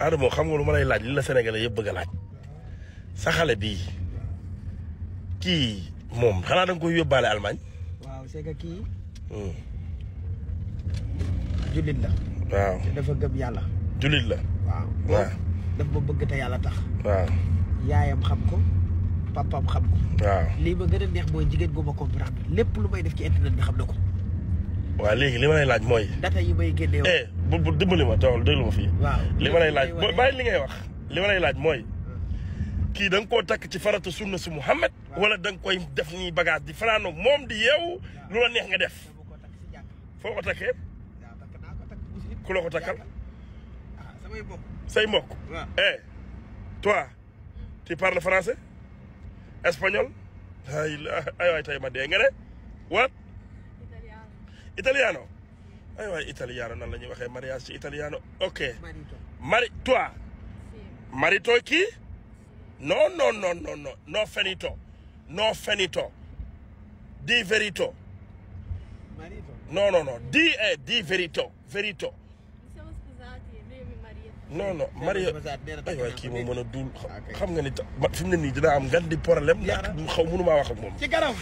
Adamo xam nga lu ma lay laaj li la Sénégalais yëpp bëgg a laaj sa xale bii kii moom xanaa da nga koy yóbbaale Allemagne. waaw c'est que kii. jullit la. waaw te dafa gëm yàlla. jullit la. waaw daf ma bëgg te yàlla tax. waaw yaayam xam ko papaam xam ko. waaw lii ma gën a neex mooy jigéen gu ma comprendre lépp lu may def ci internet bi xam na ko. waaw léegi li ma lay laaj mooy. data yi may génne woon. bu dimbali ma tool déglu ma fii. waaw li ma lay laaj bàyyi li ngay wax. li ma lay laaj mooy. kii da nga koo takk ci farata sunna si Muhammad. wala da nga koy def nii bagage di fanaanoog moom di yeewu lu la neex nga def. foo ko takkee. ku la ko takkal. samay mbokk. say mbokk. toi tu parles français. espagnol. ay waay tey ma dee nga ne. what. italiano. ay waay italiano nan la ñuy waxee mariage ci italiano ok. toi. marito kii. no finito. Di verito. No. Di verito. Siamo sposati, lui è mio marito. No, Mario. Ay waay kii moom mën a dul xam nga ni fi mu ne nii dina am gan di problème. ndax xaw mënu maa wax ak moom. ci kanam.